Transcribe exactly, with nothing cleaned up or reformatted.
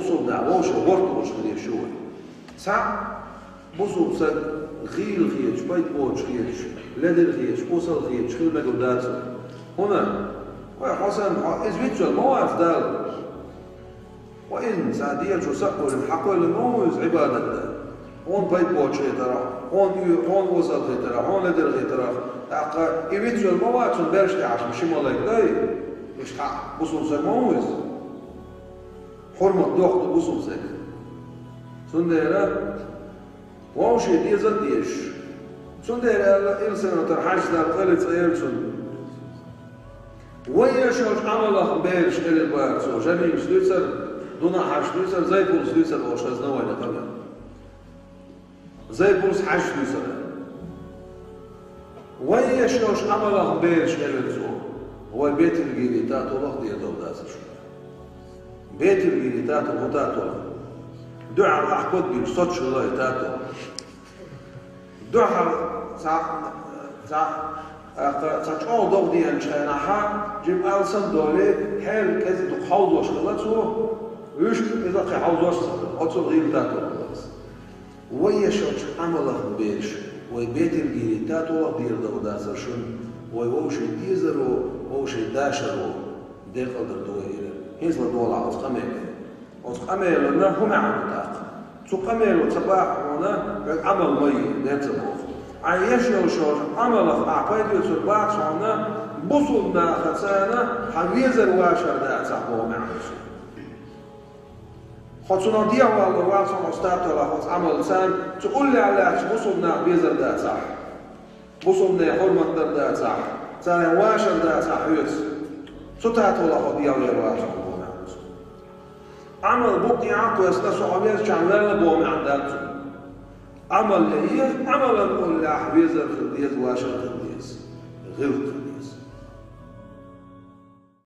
Бусулба нах вовшех гӀорталуш хила езаш ю вай. Цхьаъ бусулба саг гӀийла хеташ, пайда боцуш хеташ, ледара хеташ, осал хеташ хила мегар дац вай. ХӀунда? Вай хьо санна, хьо иза вицвелла ма вац Дала. Хьо иза цхьа дегӀачу сакъойлина хьакхоьллина ма ву иза Ӏибадат дан. Хьуна пайда боцуш хетарехь, хьуна оь-, хьуна осал хетарехь, хьуна ледара хетарехь. ТӀаккха и вицвелла ма вац, цунна бераш тӀехьашха ши малайк дай. Иштта хьаъ бусулба саг ма ву иза. Хьурмат дохку бусулба саг. Цундела вовшийн деза а дезаш. Цундела аьлла, Илсанатара Хьаьжас, Дала къайле цӀа йойла цунна: «Вай еш йолчу Ӏамалах бераш», — элира бара цо, Жамилас дуьйцура, Дунахьажас дуьйцура, Зайпулас дуьйцура олуш хезна вайна къамел. Зайпулас, Хьаьжас дуьйцура. «Вай еш йолчу Ӏамалах бераш», — элира цо. Вай бетилгийри татолах дийр долу дацара шуна. Бетилгийри татол хӀун татол? Дуьхьал ахь кодбинчу соцуш хилла и татол. Дуьхьал цхьа, цхьа, тӀаккха цхьа чӀогӀа догӀа деанчу хенахь, жима алсам долий, хьел кӀезиг дукха хьовзош хилла цо, вуьшта иза кхин хьовзош а ца хилла, оццул гӀийла татол хилла иза. Вай еш йолчу Ӏамалах бераш, вай бетилгийри татолах дийр долу дацара шуна, вай вовшийн дезаро, вовшийн дашаро декъалдар ду вай хӀинца. ХӀинца ладогӀалахь оцу къамеле. Оцу къамелана хӀун маьӀна ду тӀаккха? Цу къамело ца боху хьуна, хьоьга Ӏамал ма е, ден ца боху. Хьайн еш йолчу Ӏамалах ахь пайда оьцур бац хьуна, бусулба нахаца хьан везар вашар дацахь боху маьӀна ду цуьнан. Хьо цунах дехьавалор вац хьуна оцу татолах, оцу Ӏамалца, цу уллехь лаьттачу бусулба наха безар дацахь. Бусулбанийн хьурмат дар дацахь, царна вашар дацахь хьоьца, цу татолах хьо дехьавер вац хьуна боху маьӀна ду цуьнан. Ӏамал букъ тӀехь а кхоьссина, со хьо везачохь ваьлла боху маьӀна дац цуьнан. Ӏамал ян еза, Ӏамалан уллехь везар хила деза, вашар хила деза, гӀиллакх хила деза.